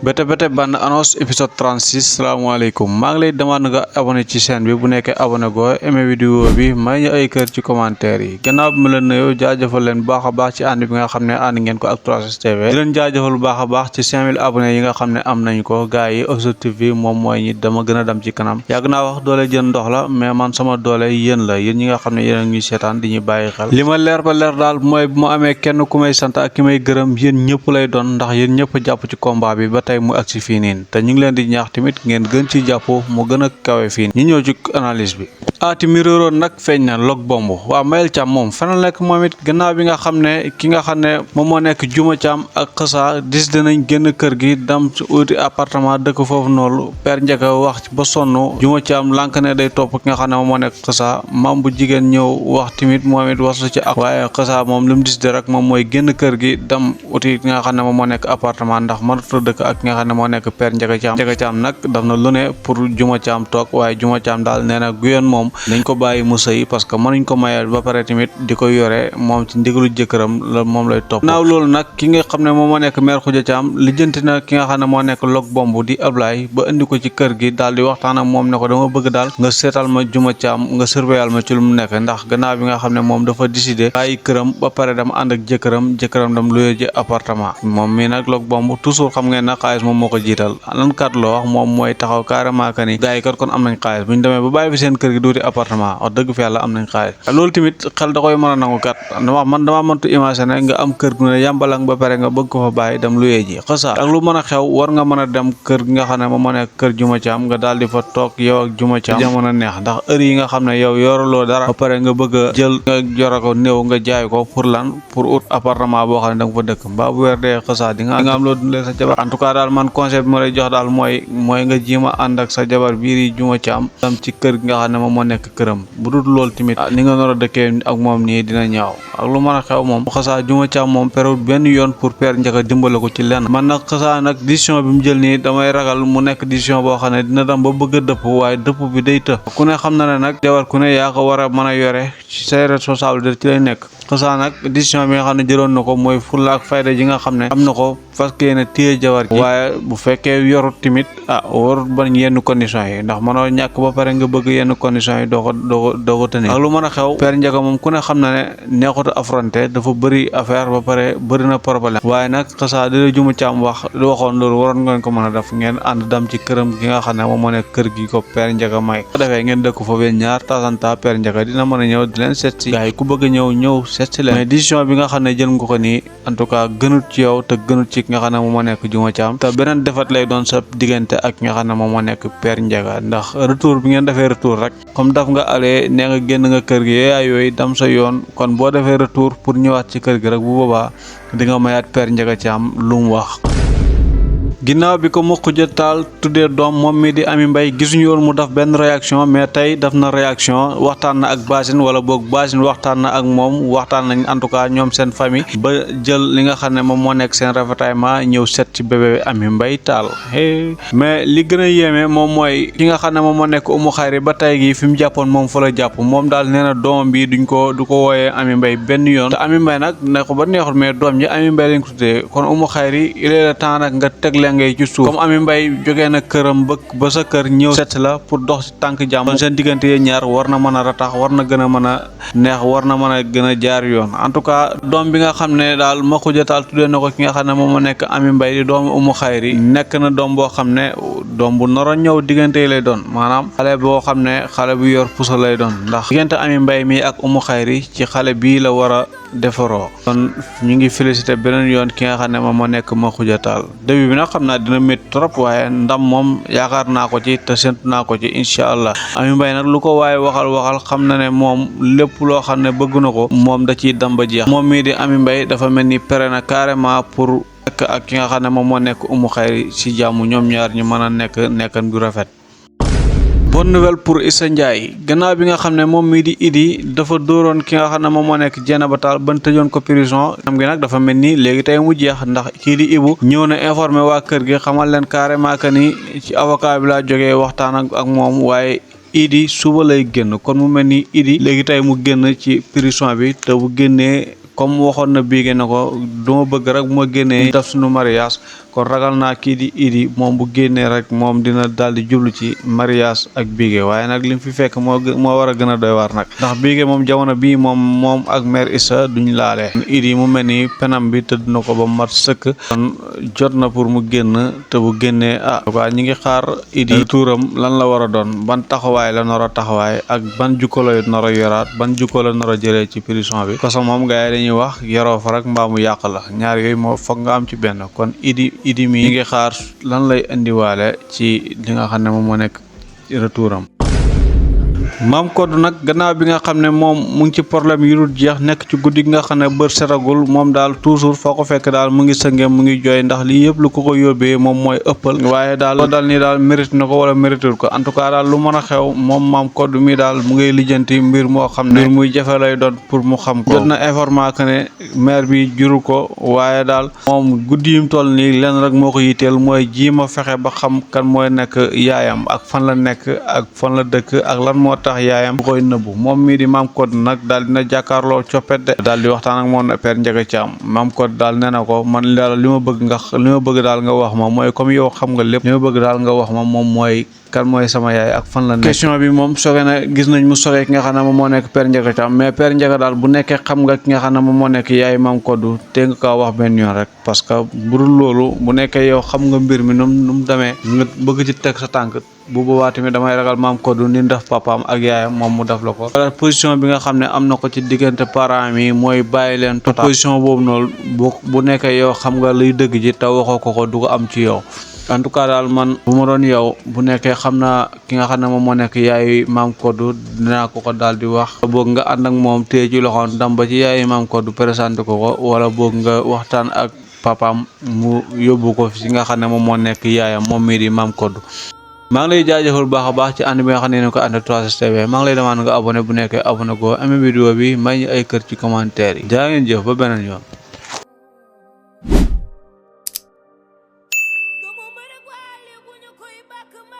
Bete bande annonce épisode 36 salaamaaleykum maa ngi lay demande nga abonné ci chaîne bi bu nekkee abonné go aimé vidéo bi may ñu ay kër ci commentaire yi gannaaw bi ma leen nuyoo jaajëfal leen bu baax a baax ci ànd bi nga xam ne ànd ngeen ko ak 3S TV di leen jaajëfal bu baax a baax ci 5000 abonnés yi nga xam ne am nañ ko gars yi objectif bi moom mooy ñi dama gën a dem ci kanam yàgg naa wax doole jën ndox la mais man sama doole yéen la yéen ñi nga xam ne yéen a ngi seetaan di ñu bàyyi xel li ma leer ba leer daal mooy bu ma amee kenn ku may sant ak ki may gërëm yéen ñëpp lay doon ndax yéen ñëpp jàpp ci combat bi ba tey mu agsi fii nii te ñu ngi leen di ñaax tamit ngeen gën ci jàppoo mu gën a kawe fii ñu ñëw ci analyse bi aati mi réeroon nag feeñ na log bomb waaw Mayel Thiam moom fanal nekk moom it gannaaw bi nga xam ne ki nga xam ne moom moo nekk Juma Thiam ak Xassa dis dinañ génn kër gi dem uti appartement dëkk foofu noonu Père Ndiaga wax ba sonn Juma Thiam lànk ne day topp ki nga xam ne moom moo nekk Xassa mam bu jigéen ñëw wax tamit moom it wasu ci ak waaye Xassa moom li mu dis de rek moom mooy génn kër gi dem uti ki nga xam ne moom moo nekk appartement ndax mënatu dëkk ak ki nga xam ne moo nekk Père Ndiaga Thiam nag daf na lu ne pour Juma Thiam toog waaye Juma Thiam daal nee na guyoon moom dañ ko bàyyi mu sëy parce que mënuñ ko mayal ba pare tamit di ko yore moom ci ndigalu jëkkëram la moom lay topp naaw loolu nag ki nga xam ne moom moo nekk maire Khoudia Thiam lijjanti na ki nga xam ne moo nekk log bomb di Ablaye ba indi ko ci kër gi daal di waxtaan ak moom ne ko dama bëgg daal nga seetal ma Juma Thiam nga surveiller ma ci lu mu nekk ndax gannaaw bi nga xam ne moom dafa décider bàyyi këram ba pare dama ànd ak jëkkëram dem luye ji appartement moom mii nag log bomb toujours xam ngeen na xaalis moom moo ko jiital lan kat loo wax moom mooy taxaw carrément que ni gars yi kat kon am nañ xaalis bu ñu demee ba bàyyi fi seen kër gi duuti appartement wax dëgg fi yàlla am nañ xaalis loolu tamit xel da koy mën a nangu kat dama mëntu imaginer nga am kër gu ne yàmbalang ba pare nga bëgg ko fa bàyyi dem luyee ji Xassa ak lu mën a xew war nga mën a dem kër gi nga xam ne moom moo nekk kër Juma Thiam nga daal di fa toog yow ak Juma Thiam jamono neex ndax heure yi nga xam ne yow yoraloo dara ba pare nga bëgg a jël nga yore ko néew nga jaay ko pour lan pour ut appartement boo xam ne da nga fa dëkk mbaa bu weer dee Xassa di nga am loo dundee sa jabar en tout cas daal man conseil bi ma lay jox daal mooy nga jéem a ànd ak sa jabar biir yi Juma Thiam dem ci kër gi nga xam ne moom moo nekk këram bu dul loolu tamit ni nga nar a dëkkee ak moom nii dina ñaaw ak lu mën a xew moom Xassa Juma Thiam moom période benn yoon pour Père Ndiaga dimbale ko ci lenn man nag Xassa nag décision bi mu jël nii damay ragal mu nekk décision boo xam ne dina dem ba bëgg a dëpp waaye dëpp bi day të ku ne xam na ne nag jabar ku ne yaa ko war a mën a yore ci say responsabilité ci lay nekk Xassa nag décision bi nga xam ne jëloon na ko mooy fulla ak fayda ji nga xam ne am na ko parce que yéen a téye jabar ji waaye bu fekkee yorut tamit warut bañ yenn conditions yi ndax mënoo ñàkk ba pare nga bëgg yenn conditions yi doo ko tënee ak lu mën a xew Père Ndiaga moom ku ne xam na ne neexut a affronté dafa bëri affaire ba pare bëri na problème waaye nag Xassa di la Juma Thiam waxoon loolu waroon ngeen ko mën a def ngeen ànd dem ci këram gi nga xam ne moom moo nekk kër gi ko Père Ndiaga may ko defee ngeen dëkk fa benn ñaar tasanta Père Ndiaga dina mën a ñëw di leen seet si gars yi ku bëgg ñëw seet si leen mais décision bi nga xam ne jël nga ko nii en tout cas gënut ci yow te gënut ci nga xam ne moom moo nekk Juma Thiam te beneen defat lay doon sa diggante ak nga xam ne moom moo nekk Père Ndiaga ndax retour bi ngeen defee retour rek comme daf nga alee nee nga génn nga kër gi yooyu dem sa yoon kon boo defee retour pour ñëwaat ci kër gi rek bu boobaa di nga mayaat Père Ndiaga Thiam lu mu wax ginnaaw bi ko mu Khoudia Tall tuddee doom moom mi di Amy Mbaye gisuñu woon mu def benn réaction mais tey def na réaction waxtaan na ak Basine wala boog Basine waxtaan na ak moom waxtaan nañ en tout cas ñoom seen famille ba jël li nga xam ne moom moo nekk seen ravitaillement ñëw set ci bébé Amy Mbaye Tall mais li gën a yéeme moom mooy ki nga xam ne moom moo nekk Oumou Khayri ba tey gi fi mu jàppoon moom fa la jàpp moom daal nee na doomam bi du ko wooyee Amy Mbaye benn yoon te Amy Mbaye nag ne ko ba neexul mais doom ji Amy Mbaye lañ ko tuddee kon Oumou Khayri il est le temps nag nga teg ngay ci suuf comme Amy Mbaye jógee na këram ba sa kër ñëw set la pour dox ci tànk jàmm kon seen diggante yee ñaar war na mën a ratax war na gën a mën a neex war na mën a gën a jaar yoon en tout cas doom bi nga xam ne daal ma Khoudia Tall tuddee na ko ki nga xam ne moom moo nekk Amy Mbaye di doomu Oumou Khayri nekk na doom boo xam ne doom bu noroon ñëw diggante yi lay doon maanaam xale boo xam ne xale bu yor puso lay doon ndax diggante Amy Mbaye mi ak Oumou Khayri ci xale bii la war a defaroo kon ñu ngi félicité beneen yoon ki nga xam ne moom moo nekk ma Khoudia Tall début bi nag xam naa dina métti trop waaye ndam moom yaakaar naa ko ci te séntu naa ko ci incha allah Amy Mbaye nag lu ko waaye waxal xam na ne moom lépp loo xam ne bëgg na ko moom da ciy dem ba jeex moom mii di Amy Mbaye dafa mel ni pere na carrément pour nekk ak ki nga xam ne moom moo nekk Oumou Khayri si jàmm ñoom ñaar ñu mën a nekkan gu rafet. bonne nouvelle pour Issa Ndiaye gannaaw bi nga xam ne moom mii di Idi dafa dóoroon ki nga xam ne moom moo nekk Dieynaba Tall ban tëjoon ko prison xam gi nag dafa mel ni léegi tey mu jeex ndax kii di Ibou ñëw na informé waa kër gi xamal leen carrément que ni ci avocat bi laa jógee waxtaan ak moom waaye Idi suba lay génn kon mu mel ni Idi léegi tey mu génn ci prison bi te bu génnee comme waxoon na Bigué na ko duma bëgg rek bu ma génnee def suñu mariage kon ragal naa kii di Idy moom bu génnee rek moom dina daal di jublu ci mariage ak Bigué waaye nag li mu fi fekk moo war a gën a doy waar nag ndax Bigué moom jamono bii moom ak mère Issa duñ laale Idy mu mel ni penam bi tëdd na ko ba mat sëkk kon jot na pour mu génn te bu génnee waa ñi ngi xaar Idy tuuram lan la war a doon ban taxawaay la nar a taxawaay ak ban jukko la nar a yoraat ban jukko la nar a jëlee ci prison bi parce que moom gars yi dañuy wax yaroo fa rek mbaa mu yàq la ñaar yooyu moo foog nga am ci benn kon Idy mi ñi ngi xaar lan lay indiwaale ci li nga xam ne moom moo nekk retouram Mame Codou nag gannaaw bi nga xam ne moom mu ngi ci problème yu dul jeex nekk ci guddi gi nga xam ne bër setagul moom daal toujours foo ko fekk daal mu ngi sëngem mu ngi jooy ndax lii yëpp lu ko yóbbee moom mooy ëppal waaye daal loo dal nii daal mérite na ko wala méritul ko en tout cas daal lu mën a xew moom Mame Codou mi daal mu ngay lijjanti mbir moo xam ne mbir muy jafe lay doon pour mu xam ko jot na information ne maire bi juru ko waaye daal moom guddi yim toll nii leen rek moo ko yitteel mooy jiima fexe ba xam kan mooy nekk yaayam ak fan la nekk ak fan la dëkk ak lan moo tax yaayam bu koy nëbbu moom mii di Mame Codou nag daal dina jàkkaarloo coppet de daal di waxtaan ak moom Père Ndiaga Thiam Mame Codou daal nee na ko man daal li ma bëgg daal nga wax ma mooy comme yow xam nga lépp li ma bëgg daal nga wax ma moom mooy kan mooy sama yaay ak fan la nekk question bi moom soge na gis nañ mu soge ki nga xam ne moom moo nekk Père Ndiaga Thiam mais Père Ndiaga daal bu nekkee xam nga ki nga xam ne moom moo nekk yaay Mame Codou te nga kaa wax benn yoon rek parce que bu dul loolu bu nekkee yow xam nga mbir mi nu mu demee nga bëgg ci teg sa tànk bu boobaa tamit damay ragal Mame Codou ni def papaam ak yaayam moom mu def la ko wala position bi nga xam ne am na ko ci diggante parents yi mooy bàyyi leen total position boobu noonu bu nekkee yow xam nga luy dëgg ji te waxoo ko du ko am ci yow en tout cas daal man bu ma doon yow bu nekkee xam naa ki nga xam ne moom moo nekk yaayu Mame Codou dinaa ko daal di wax boog nga ànd ak moom téye ci loxoon dam ba ci yaayu Mame Codou présenté ko wala boog nga waxtaan ak papaam mu yóbbu ko fi nga xam ne moom moo nekk yaayam moom mii di Mame Codou maa ngi lay jaajëfal baax a baax ci ànd bi nga xam ne ko ànd 3STV maa ngi lay demande nga abonné bu nekkee abonné ko amee vidéo bi may ñu ay kër ci commentaire yi jaa ngeen jëf ba beneen yoon